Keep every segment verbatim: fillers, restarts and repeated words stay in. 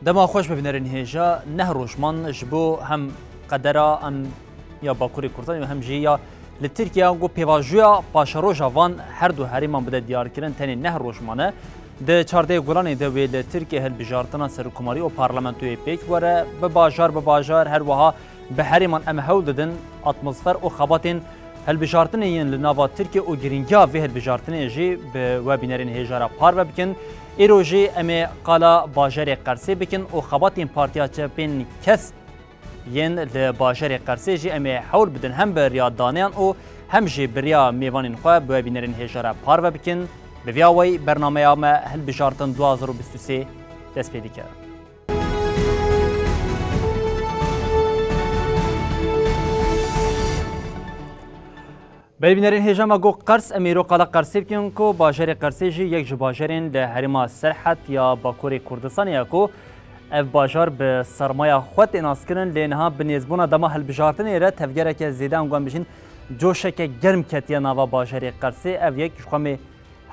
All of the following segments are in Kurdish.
Dema xweş bibînerin hêja, neh roj man ji bo hem qedera em ya Bakurê Kurdistanê û hem jî ya li Tirkiye ango pêvajoya paşeroja van her du herêman bide diyarkirin, tenê neh roj mane. Di çardehê Gulanê de wê li Tirkiye hilbijartina serokkomarî û parlamentoyê pêk were, bi bajar bi bajar, her wiha bi herêman em hewl didin atmosfer û xebatên hilbijartinê yên li nava Tirkiye û girîngiya vê hilbijartinê jî bi we bînerên hêja re parve bikin. Îro jî em ê qala bajarê Qersê bikin û xebatên Partiya Çepên Kesk yên li bajarê Qersê jî em ê hewl bidin hem bi riya daneyan û hem jî bi riya mêvanên xwe bi we bînerên hêja re parve bikin. Bi vî awayî bernameya me Hilbijartin du hazar û bîst û sê dest pê dike. Belê bînerên hêja me got Qers, em îro qala Qersê bikin ku bajarê Qersê jî yek ji bajarên li herêma Serhed ya Bakurê Kurdistanê ye ku ev bajar bi sermaya xwe tê naskirin, lê niha bi nêzbûna dema hilbijartinê re tevgereke zêde, ango em bijîn coşeke germ ketiye nava bajarê Qersê. Ev yek ji xwe mê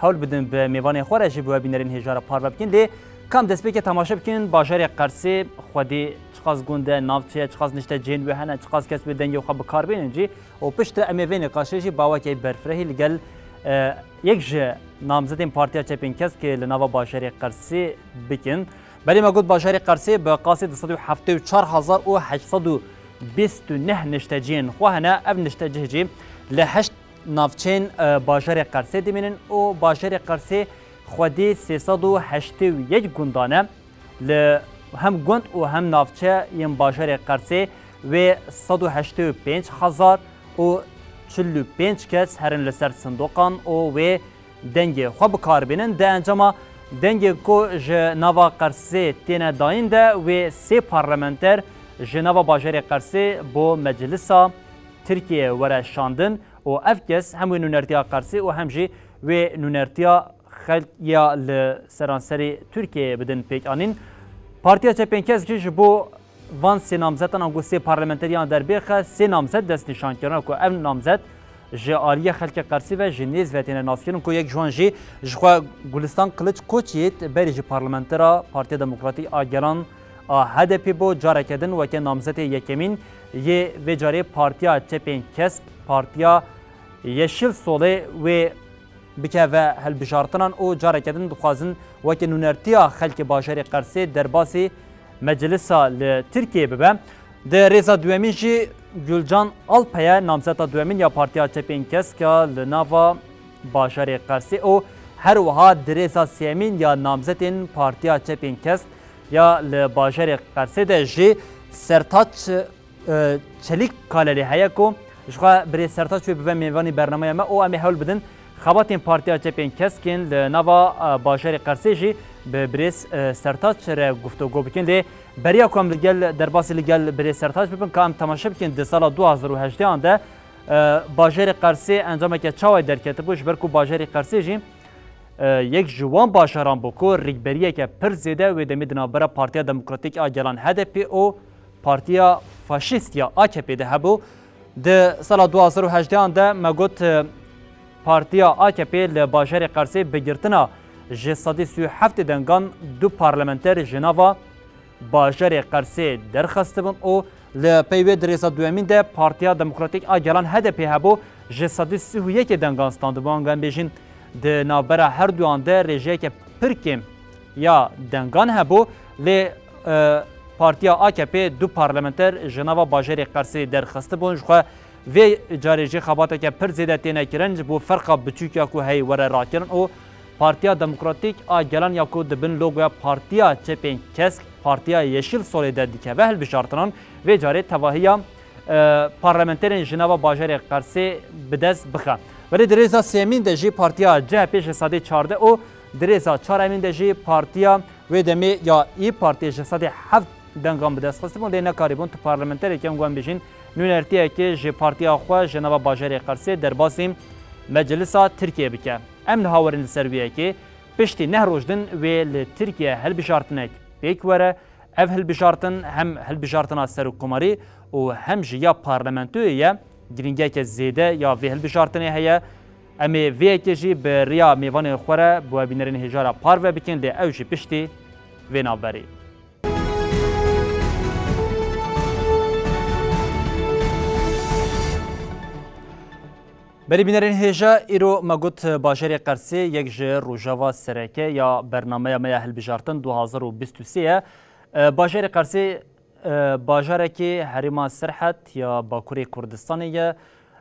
hewl bidin bi mêvanê xwe re jî bi we bînerên hêja re parve bikin. Lê kam destpêkê temaşe bikin, bajarê Qersê xwedî çiqas gund e, navçe ye, çiqas niştecihên wê hene, çiqas kes wê dengê xwe bi kar bênin jî û piştre em ê vê nîqaşê jî bi awakê berfirehî li gel, e, yek ji namzetên Partiya Çepên Kesk li nava bajarê Qersê bikin. Belê me got bajarê Qersê bi qasî du sed û heftê û çar hezar û heşt sed û bîst û neh niştecihên xwe hene. Ev niştecih jî li heşt navçeyên, e, bajarê Qersê dimînin û bajarê Qersê xwedî sê sed û heştê û yek gundan e. Li hem gund û hem navçe yên bajarê Qersê wê sed û heştê û pênc hezar û çil û pênc kes herin li ser sindoqan û wê dengê xwe bi kar bînin. Di encama dengên ku ji nava Qersê têne dayîn de wê sê parlamenter ji nava bajarê Qersê bo Meclisa Tirkiyeyê were şandin û ev kes hem wê nûnertiya Qersê û hem jî wê nûnertiya xelk ya li seranserê Tirkiyeyê bidin pêkanîn. Partiya Çepên Kesk jî ji bo van sê namzetan ango sê parlamenteriyan derbêxe sê namzet destnîşan kirine ku ev namzet ji aliyê xelkê Qersî ve ji nêz ve têne naskirin ku yek ji wan jî ji xwe Gulistan Kiliç Koçyiğit berî jî parlamentera Partiya Demokratîk a Gelan a H D P bû, careke din weke namzetê yekemîn yê vê carê Partiya Çepên Kesk, Partiya Yeşil Solê wê bikeve hilbijartinan û careke din dixwazin weke nûnertiya xelkê bajarê Qersê derbasî meclisa li Tirkiyeyê bibe. Di rêza duyemîn jî Gulcan Alpeye namzeta duyemîn ya Partiya Çepên Kesk ya li nava bajarê Qersê û her wiha di rêza sêyemîn ya namzetên Partiya Çepên Kesk ya li bajarê Qersê de jî Sertaç e, Çelîk Kalelê heye ku ji xwe birêz Sertaç wê bibe mêvanî bernameya me û em ê hewl bidin xebatên Partiya Çepên Keskên li nava, e, bajarê Qersê jî bi birêz, e, Sertaç re guftûgo bikin. Lê beriya ku em li gel derbasî li gel birêz Sertaç bibin, ka em temaşe bikin di sala du hazar û hejdehan de, e, bajarê Qersê encameke çawa derketibû, ji ber ku bajarê Qersê jî, e, yek ji wan bajaran bû ku rîkberiyeke pir zêde wê demê di navbera Partiya Demokratîk a Gelan H D P û Partiya Faşîst ya A K P de hebû. Di sala du hazar û hejdehan de me got, e, Partiya A K P li bajarê Qersê bi girtina ji sedî sî û heftê dengan du parlamenter ji nava bajarê Qersê derxistibûn û li pey wê di rêza duyemîn de Partiya Demokratîk a Gelan H D P hebû, ji sedî sî û yekê dengan standibû. Angan bêjin di navbera her duyan de rêjeyeke pir kêm ya dengan hebû, lê, e, Partiya A K P du parlamenter ji nava bajarê Qersê derxistibûn. Ji xwe vê carê jî xebateke pir zêde têne kirin, ji bo ferqa biçûk ya ku heyî were rakirin û Partiya Demokratîk a Gelan ya ku di bin logoya Partiya Çepên Kesk, Partiya Yeşil Solê de dikeve hilbijartinan, vê carê tevahiya, e, parlamenterên ji nava bajarê Qersê bi dest bixe. Belê di rêza sêyemîn de jî Partiya C H P ji sedê çardeh û di rêza çaremîn de jî partiya wê demê ya İYİ Parti ji sedê heft dengan bi dest xistibûn, lê nekarîbûn tu parlamenterekî, em wan bijîn nûnertiyekê ji partiya xwe ji nava bajarê Qersê derbasî Meclisa Tirkiyê bike. Em niha werin li ser wê yekê, piştî neh roj din wê li Tirkiye hilbijartinek pêk were. Ev hilbijartin hem hilbijartina serokkomarî û hem jî ya parlamentoyê ye. Girîngiyeke zêde ya vê hilbijartinê heye. Em ê vê yekê jî bi riya mêvanên xwe re bi we bînerên hêja re parve bikin, lê ew jî piştî vê navberê. Belê bînerên hêja, îro me got, bajarê Qersê yek ji rojeva sereke ya bernameya me ya hilbijartin du hazar û bîst û sê ye. E, bajarê Qersê, e, bajarekê herêma Sirhet ya Bakurê Kurdistanê ye.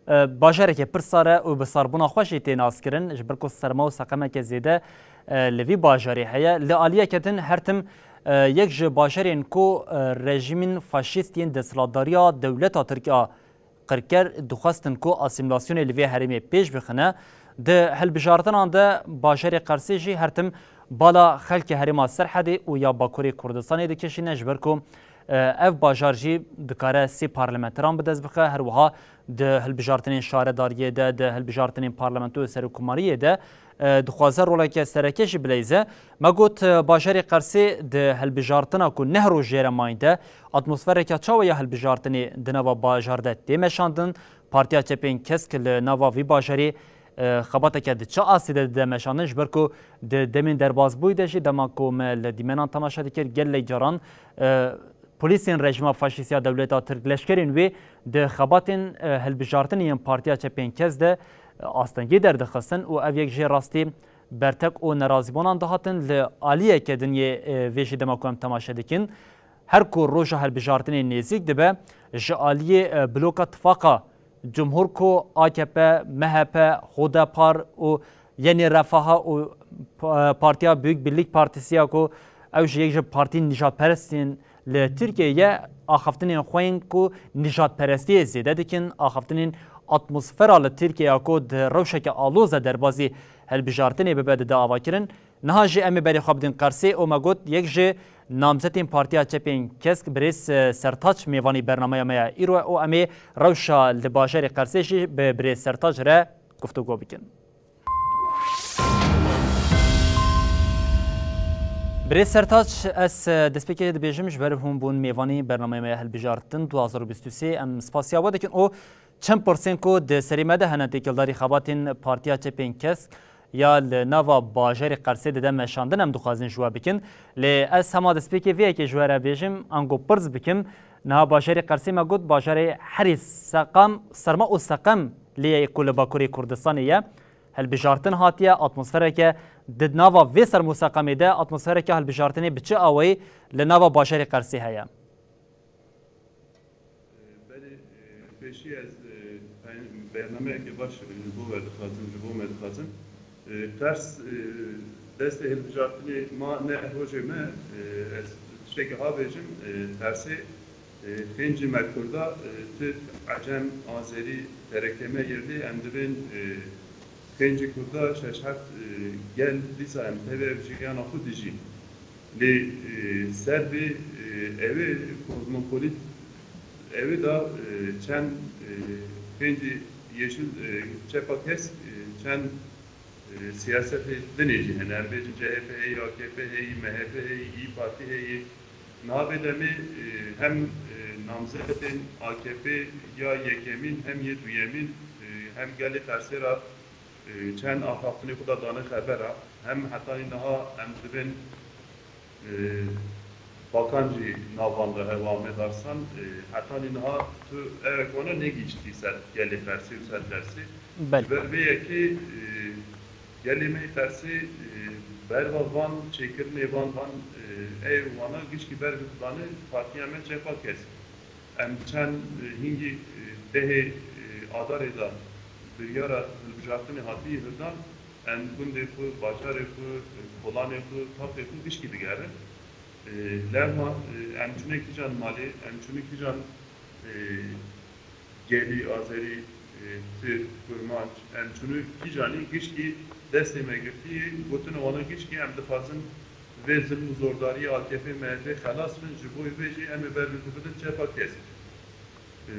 E, bajarekê pir sar e û bi sarbûna xwe jî tê naskirin, ji ber ku serma û seqemeke zêde, e, li vî bajarê heye. Li aliyeke din her tim, e, yek ji bajarên ku, e, rejîmên faşîst yên desthilatdariya dewleta Tirk a qirker dixwestin ku asîmîlasyonê li vê herêmê pêş bixine. Di hilbijartinan de bajarê Qersê jî her tim bala xelkê herêma Serhedê û ya Bakurê Kurdistanê dikişîne, ji ber ku, e, ev bajar jî dikare sê parlamenteran bi dest bixe, her wiha di hilbijartinên şaredariyê de, di hilbijartinên parlamento û serokkomariyê de, e, dixwaze roleke sereke jî bileyze. Me got, e, bajarê Qersê di hilbijartina ku neh roj jê re mayîn de, atmosfereke çawa ya hilbijartinê di nava bajar de tê meşandin? Partiya Çepên Kesk li nava vî bajarê, e, xebateke di çi astê de dide meşandin? Ji ber ku di demên derbasbûyî de jî, dema ku me li dîmenan temaşe dikir, gelek caran, e, polîsên rejîma faşîst ya dewleta Tirk, leşkerên wê di xebatên, e, hilbijartinê yên Partiya Çepên Kesk de, e, astengî derdixistin û ev yek jê rastî bertek û nerazîbûnan dihatin. Li aliyeke din yê, e, vê jî dema ku em temaşe dikin, her ku roja hilbijartinê nêzîk dibe, ji aliyê, e, bloka tifaqa Cumhur ku A K P, M H P, Hodepar û Yenî Refaha û, e, Partiya Büyük Birlik Partisi ya ku ew jî yek ji partiyên nijadperestên li Tirkiyeyê ye, axaftinên xwe yên ku nijadperestiyê zêde dikin, axaftinên atmosfera li Tirkiyeya ku di rewşeke aloz de derbazî hilbijartinê bibe dide avakirin. Niha jî em ê berê xwe bidin Qersê û me got yek ji namzetên Partiya Çepên Kesk birêz, e, Sertaç mêvanî bernameya me ya îro ye û em ê rewşa li bajarê Qersê jî bi birêz Sertaç re guftûgo bikin. Birêz Sertaç, ez, e, destpêkê dibêjim ji ber hûn bûn mêvanî bernameya me ya hilbijartin du hazar û bîst û sê, em spasiya we dikin û çend pirsên ku di serê me de hene têkildarî xebatên Partiya Çepên Kesk ya li nava bajarê Qersê dide meşandin em dixwazin ji we bikin. Lê ez hema destpêkê vê yekê ji we re bêjim, ango pirs bikim. Niha bajarê Qersê me got, bajarê herî seqam, serma û seqem lê ye ku li Bakurê Kurdistanê ye. Hilbijartin hatiye, atmosfereke di nava vê serm û seqemê de, atmosfereke hilbijartinê bi çi awayî li nava bajarê Qersê heye? Belê, e, pêşî ez, e, pen-, bernameyeke baş ji bo we dixwazim, ji bo me dixwazim. E, Qers, e, destê hilbijartinê ma ne rojê me, e, ez tiştekî ha bêjim, e, Qersê, e, xêncî me Kurda, e, Tirk, Ecem, Azerî, terekeme yerlî, em dibên, e, xêncî Kurda şeş heft, e, gel dîsa em tevî ev jiyana xwe dijîn. Lê, e, ser vê, e, ew ê kozmopolit, ew ê da, e, çend, e, xêncî yeşil, e, çepa kesk, e, çend, e, siyasetê dinê jî hene. Em bêjin C H P heyî, A K P heyî, M H P heyî, İYİ Parti heyî. Niha vê demê, e, hem, e, namzetên A K P ya yekemîn hem yê duyemîn, e, hem gelê Qersê re, e, çend axaftinê xwe de dane xebera, hem hetanî niha em dibên, e, Bakan jî nav wan de hewa Ahmet Arslan, e, hetanî niha tu ewek wana negihîştî ser gelê Qersê û ser Qersê. Belê. Ji ber vê yekê, e, gelê me yê Qersê, e, berva van çêkirinê van, van, e, ew wana gişkî ber bi dane partiya me Çepa Kesk. Em çend, e, hingî, e, dehê, e, Adarê de biryara hilbijartinê hatî hildan, em gundê xwe, bajarê xwe, e, kolanê xwe, taxê xwe gişkî digerin. E, lema, e, em çûne kîjan malê, em çûne kîjan, e, gelî, Azerî, e, Tirk, Kurmanc, em çûne kîjanî gişkî destê me girtiye, gotina wana gişkî em dixwazin vê zilm û zordariyê A K P M H P xelas bin, ji bo vê jî em ê ber bi xwe bidin Çepa Kesk. E,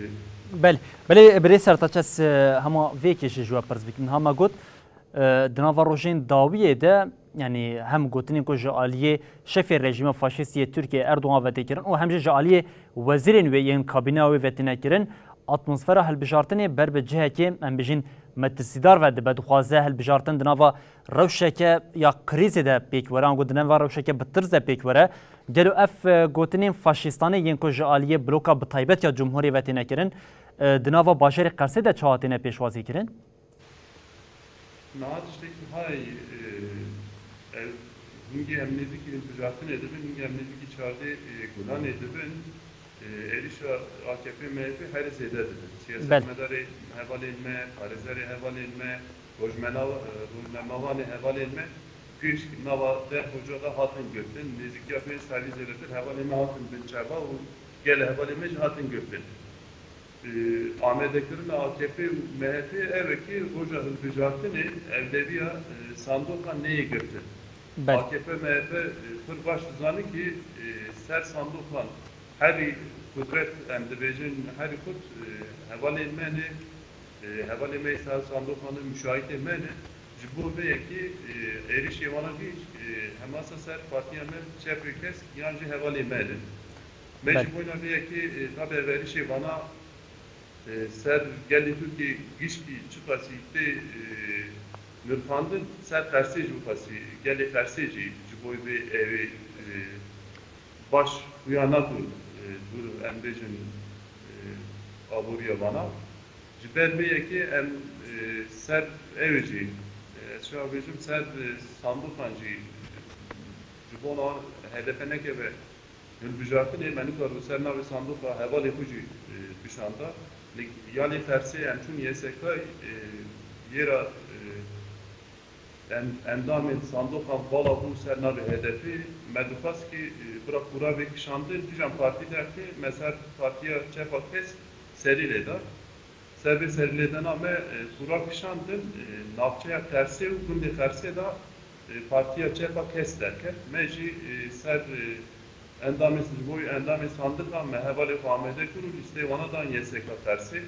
Belê, belê, birê Sertaç, ez, e, hema vê yekê jî ji we pirs bikim. Niha me got, e, di nava rojên dawiyê de, yanî hem gotinên ku ji aliyê şefê rejîma faşîst yê Tirkiyê Erdogan ve tê kirin û hem jî ji aliyê wezîrên wê yên kabîneya wê ve têne kirin, atmosfera hilbijartinê ber bi cihekê, em bijîn, metirsîdar ve dibe, dixwaze hilbijartin di nava rewşeke ya krîzê de pêk were, ango di nava rewşeke bi tirs de pêk were. Gelo ev, e, gotinên faşîstanê yên ku ji aliyê bloka bi taybet ya Cumhurê ve têne kirin, e, di nava bajarê Qersê de çawa têne pêşwazî kirin? Niha tiştekî hay, e, ev, hingî em nêzîkî hilbijartinê dibin, hingî em nêzîkî çardê, e, gulanê dibin. E, êrîşa A K P M H P herî zêde dibin. Bel. Siyasetmedarê hevalên me, parêzerê hevalên me, rojmena-, e, rojnamevanê hevalên me gişk nava deh roja de hatin girtin. Nêzîkiya pênc serî zêdetir hevalên me hatin bin çava û gelê hevalên me jî hatin girtin. E, amadekirina A K P û M H P ev e ki roja hilbijartinê ewleviya, e, sandoqan neyê girtin. Bel. A K P M H P, e, pir baş dizane ki, e, ser sandoqan herî qudret, em dibêjin, herî xurt, e, hevalên me ne, e, hevalê me ser sandoqan ne, muşahitê me ne. Ji bo vê yekê, e, êrişê wana jî, e, hemasa ser partiya me Çepê Kesk yan jî hevalê me ne. Me Bel. Ji boyna vê yekê, e, tabi ev êrişê vana, e, ser gelê Tirkiyê gişkî çiqasî tê, e, nirxandin, ser Qersê jî wexasî, gelê Qersê jî ji bo vê ewê, e, baş xuya nato, e, dûr em bêjin, e, aboriya vana. Ji ber vê yekê em, e, ser ewê jî, e, ez şa bêjim, ser, e, sandoqan jî, e, ji bona H D P nekeve hilbijartinê, me nikaribe ser navê sandoqa hevalê xwe jî, e, bişanda. Lê ya lê Qersê em çûn Y S K, e, yê ra, e, en-, endamên sandoqa vala bû ser navê H D P, me dixwest ki, e, bira kura vê kişandin, kîjan partî dertê, me ser Partiya Çepa Kesk serî lê da. Ser vê serîlêdana me, e, kura kişandin, e, navçeya Qersê û gundê Qersê de, e, Partiya Çepa Kesk derket. Me jî, e, ser, e, endamê, ji bo endamê sandiqa me hevalê xwe amade kir û lîsteyê wana dan Y S K Qersê.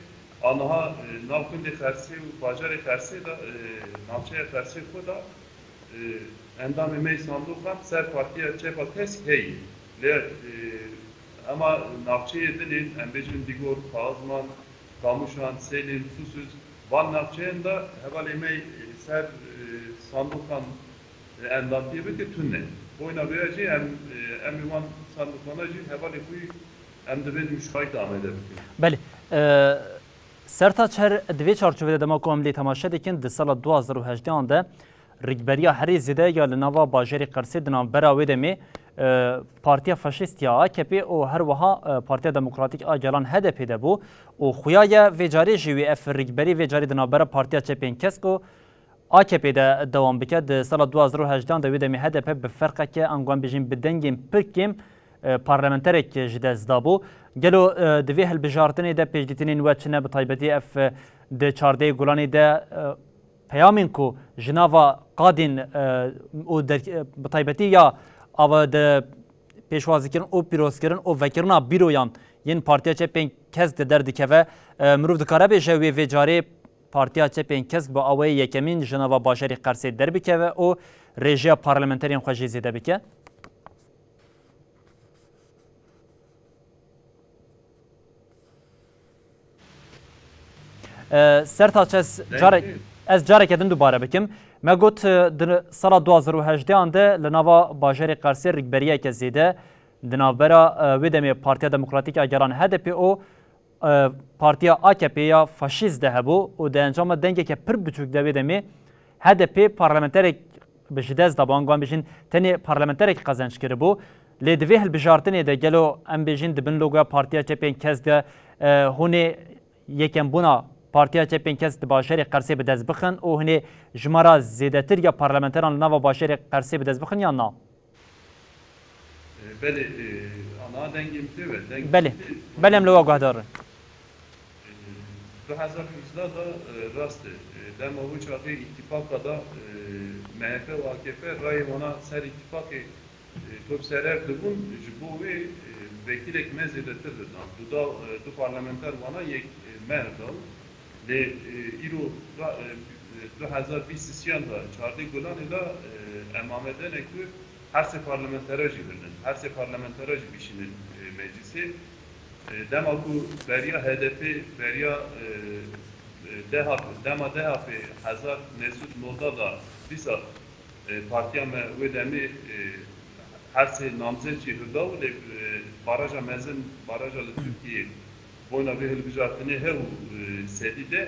Aniha, e, nav gundê Qersê û bajarê Qersê de, e, navçeya Qersê xwe de, e, endamê me yê sandoqan ser Partiya Çepa Kesk heye. Lê, e, ema navçeyê din ên, em bêjin Dîgor, Kazman, Kamûşan, Sêlîm, Susuz, van navçeyên de hevalê me, e, ser, e, sandoqan, e, endamtiyê bike tune. Boyna vê ya jî em, e, em ê wan sandoqana jî hevalê xwe em divên muşahit amade bikin. Belê. E, Sertaç, her di vê çarçovê de dema ku em lê temaşe dikin, di sala du hazar û hejdehan de rikberiya herî zêde ya li nava bajarê Qersê di navbera wê demê, e, Partiya Faşîst ya A K P û her wiha, e, Partiya Demokratîk a Gelan H D P de bû û xuya ye vê carê jî wê ev rikberî vê carê di navbera Partiya Çepên Kesk û A K P de dewam bike. Di sala du hazar û hejdehan de wê demê H D P bi ferqeke, ango em bêjin bi dengên pir kêm, e, parlamenterek ji dest dabû. Gelo, e, di vê hilbijartinê de pêşdîtinên we çi ne, bi taybetî ev, e, di çardehê Gulanê de, e, peyamên ku ji nava qadên, e, û der-, e, bi taybetî ya ava di pêşwazîkirin û pîrozkirin û vekirina bîroyan yên Partiya Çepên Kesk de derdikeve, e, mirov dikare bêje wê vê carê Partiya Çepên Kesk bi awayê yekemîn ji nava bajarê Qersê derbikeve û rêjeya parlamenterên xwe jî zêde bike? E, Sertaç, ez Deng carek, tê. Ez careke din dubare bikim. Me got, e, di sala du hazar û hejdehan de li nava bajarê Qersê rikberiyeke zêde di navbera, e, wê demê Partiya Demokratîk a Gelan H D P û, e, Partiya A K P ya faşîst de hebû û di encama dengeke pir biçûk de wê demê H D P parlamenterek bi ji dest dabû, ango em bêjin tenê parlamenterek qezenc kiribû. Lê di vê hilbijartinê de gelo em bêjin di bin logoya Partiya Çepên Kesk de, e, hûn ê yekembûna Partiya Çepên Kesk di bajarê Qersê bi dest bixin û hûn ê jimara zêdetir ya parlamenteran li nava bajarê Qersê bi dest bixin yan na? E, belê, e, ana dengê min tê ve, dengê Belê. min tê. Belê, em li we guhdar in. E, du hezar hejde de, e, rast e. E, dema wê çaxê îtîfaka de, e, M H P û A K P rayê wana ser îtîfakê, e, top serer dibûn, ji bo wê, e, vekîlek me zêdetir didan. Du da, e, du parlamenter wana yek, e, me da. Lê, e, îro ra-, e, du hezar bîst sisiyan de çardê Gulanê de, e, em amade ne ku her sê parlamentera jî hilin, her sê parlamentera jî bişînin, e, meclisê. E, dema ku beriya H D P, beriya, e, e, D H P, dema D H P hezar neh sed newda de dîsa, e, partiya me wê demê, e, her sê namzet jî hilda û lê, e, baraja mezin, baraja li Tirkiyê boyna vê hilbijartinê hew, e, sedî de,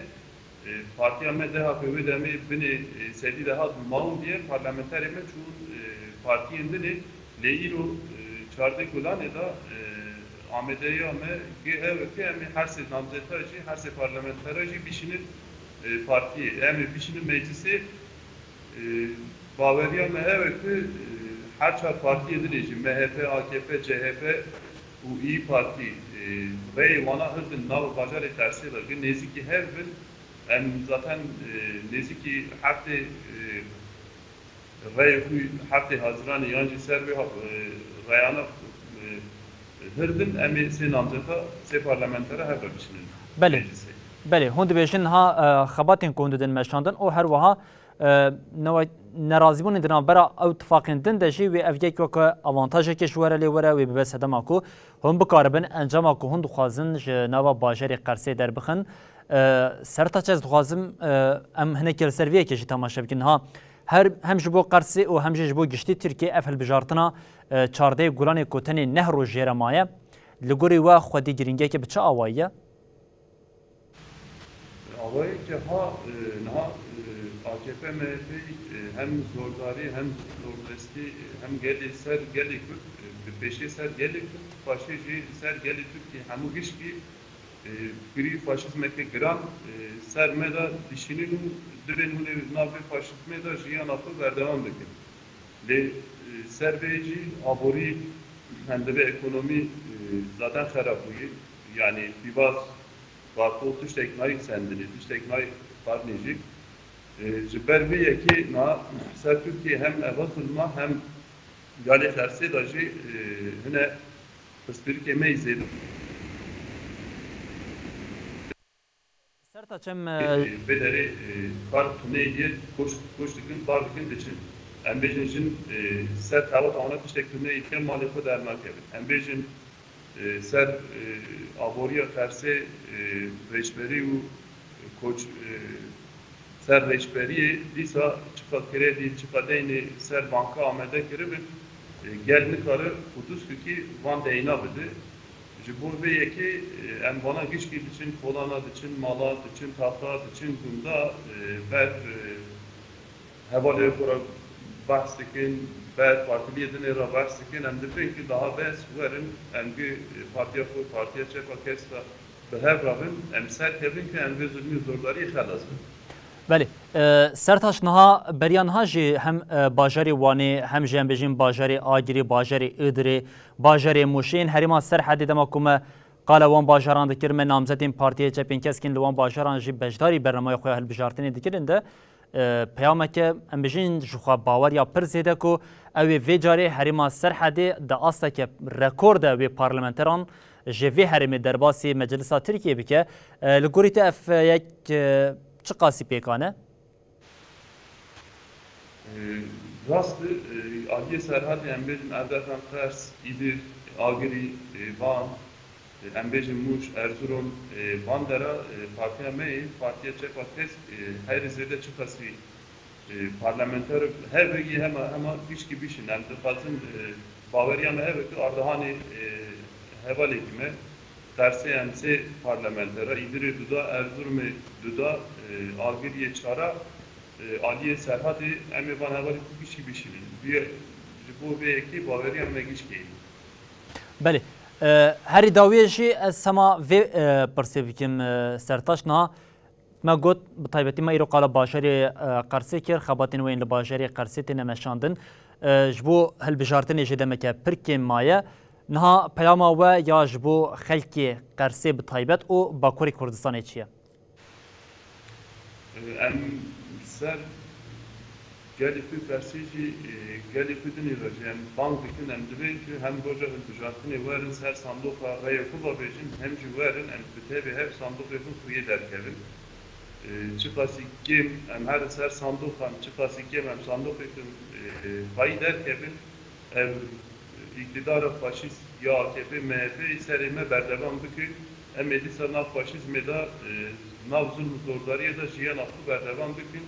E, partiya me DHP wê demê binê, e, sedî de hat mawin diye parlamenterê me çûn, e, partiyên din ê. Lê îro, e, çardeh Gulanê de, e, amadeya me gê ew e ke em ê her sê namzeta jî, her sê parlamentera jî bişînin, e, partiyê. Em ê bişînin meclisê. E, baweriya me ew e ku, e, her çar partiyê din ê jî, MHP, AKP, CHP û İYİ Partî, e, reyê wana hirdin nava bajarê Qersê de, gi nêzîkî hev bin. Em zaten, e, nêzîkî heftê, e, reyê xwe heftê Haziranê yan jî ser vê ha-, e, reyana, e, hirdin, em ê sê namzeta, sê parlamentera hev re bişînin Belê. meclisê. Belê, hûn dibêjin niha, e, xebatên ku hûn didin meşandin û her wiha, e, newe-, nerazîbûnên di navbera ew tifaqên din de jî wê ev yek weke avantajekê ji we re lê were, wê bibe sedema ku hûn bikaribin encama ku hûn dixwazin ji nava bajarê Qersê derbixin. E, Sertaç, ez dixwazim, e, em hinekî li ser vê yekê jî temaşe bikin. Ha, her, hem ji bo Qersê û hem jî ji bo giştî Tirkiyê ev hilbijartina, e, çardeh Gulanê ku tenê neh roj jê re maye, li gorî we xwedî girîngiyeke bi çi awayî ye? Awayekî ha, e, niha, e, AKP MHP, e, hem zordarî hem zordestî, e, hem gelê ser gelê Kurd, e, bi pêşê ser gelê Kurd, paşê jî ser gelê Tirkiyê hemû gişkî, e, kirî faşîzmeke giran, e, ser me de dişînin û divên hûn ê nav vê faşîzmê de jiyana xwe berdewam bikin. Lê, e, ser vê jî aborî, hem divê ekonomî, e, zaten xerab bûye. Yanî pîvaz, barto tiştek nayî sendinê, tiştek nayî xwarinê jî. E, ji ber vê yekê niha ser Tirkiyê hem eva zulma hem galê Qersê de jî, e, hine pispirikê me yî zêde. Sertaç, em, e, Vê derê, e, kar tuneyê diye koç, koç dikin, bar dikin, diçin. Em bêjin jin, e, ser tawa tawana tiştek tuneyê diye malê xwe dernakevin. Em bêjin, e, ser, e, aboriya Qersê, e, rêçberî û koç, e, ser rêçberiyê dîsa çiqa kredî, çiqa deynê ser banka amade kiribin, e, gel nikare xwe dûst bikî van deyna bide. Ji bo vê yekê, e, em vana gişkî diçin kolana, diçin mala, diçin taxa, diçin gunda, e, ber, e, hevalê xwe re behs dikin, ber partiliyê dinê re behs dikin. Em dibin ki daha bes werin, em gi, e, partiya xwe, partiya Çepa Kesk re bi hev re bin, em ser kevin ki em vê zulmî û zordariyê xelas bin. Belê. E, Sertaç, niha, beriya niha jî hem, e, bajarê Wanê, hem jî em bêjin bajarê Agirî, bajarê Idirê, bajarê Mûşê yên herêma Serhedê, dema ku me qala wan bajaran dikir, me namzetên Partiyê Çepên Kesk ên li wan bajaran jî beşdarî bernameya xwe ya hilbijartinê dikirin de, e, peyameke, em bêjin, ji xwe bawer ya pir zêde ku ew ê vê carê herêma Serhedê di asteke rekor de wê parlamenteran ji vê herêmê derbasî Meclisa Tirkiyê bike. E, li gorî te ev yek, e, çiqasî pêkan e? E, rast e, e, aliyê Serhedê em bêjin Erdekan, Qers, Îdir, Agirî, e, Van, e, em bêjin Mûş, Erzurum, e, van dera, e, partiya me yê, Partiya Çepa Kesk, e, herî zêde çiqasî, e, parlamenter hev e, yê hema, hema gişkî bişîn. Em dixwazin, e, baweriya me hev e ku Ardahanê, e, hevalekî me, Qersê em sê parlamentera, Îdirê duda, Erzurumê duda, e, Agiriyê çara, e, aliyê Serhadê em ê van hevalê ku gişî bişînin. Vî, ji bo vê yekê baweriya me gişkê ye. Belê. E, herî dawiyê jî ez hema vê, e, pirsê bikim, e, Sertaç. Niha me got, bi taybetî me îro qala bajarê, e, Qersê kir, xebatên we yên li bajarê Qersê têne meşandin. E, ji bo hilbijartinê jê demeke pir kêm maye. Niha peyama we ya ji bo xelkê Qersê bi taybet û Bakurê Kurdistanê çi ye? Em ser gelê xwe Qersê jî, e, gelê xwe dinê re jî em bang dikin, em dibên ku hem roja hilbijartinê werin ser sandoqa reyê xwe vebêjin, hem jî werin em bi tevê hev sandoqê xwe xuyê derkevin. E, çiqasî kêm em herin ser sandoqan, çiqasî kêm em sandoqê xwe, e, xweyî derkevin, ev îktidara faşîst ya A K P, M H P ê serê me berdewam bike. Em ê dîsa nav faşîzmê de, e, nav zulm û zordariyê de jiyana xwe berdewam bikin.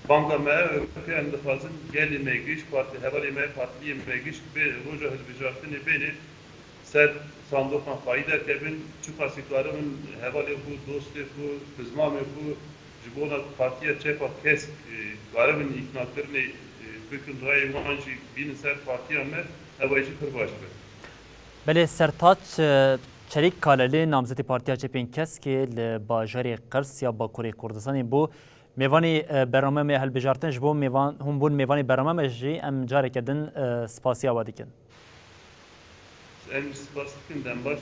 Banga me ew e ku em dixwazin gelê me giş, partî, hevalê me, partiliyê me giş bê roja hilbijartinê bêne ser sandoqan xweyî derkevin, çiqasî karibin hevalê xwe, dostê xwe, pizmamê xwe, Ji bona Partiya Çepa Kesk, e, karibin îknakirinê, e, bikin rayê wan jî bînin ser partiya me, ew ê jî pir baş be. Belê, Sertaç, e, Çelîk Kalelî, namzetê Partiya Çepên Keskê li bajarê Qirs ya Bakurê Kurdistanê bû. Mêvanî, e, bername me ya hilbijartin, ji bo mêvan, hûn bûn mêvanî bername me jî, em careke din, e, spasiya we dikin. Em jî spas dikin, dem baş.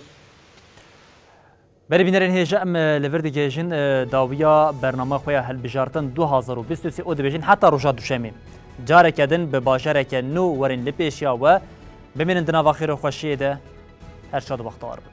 Belê bînerên hêja, em, e, li vir digihêjin, e, dawiya bernama xwe ya hilbijartin du hazar û bîst û sê û dibêjin heta roja duşemê. Careke din bi bajareke nû werin li pêşiya we. Bimînin di nava xêr û xweşiyê de. Her şad û bextewar bin.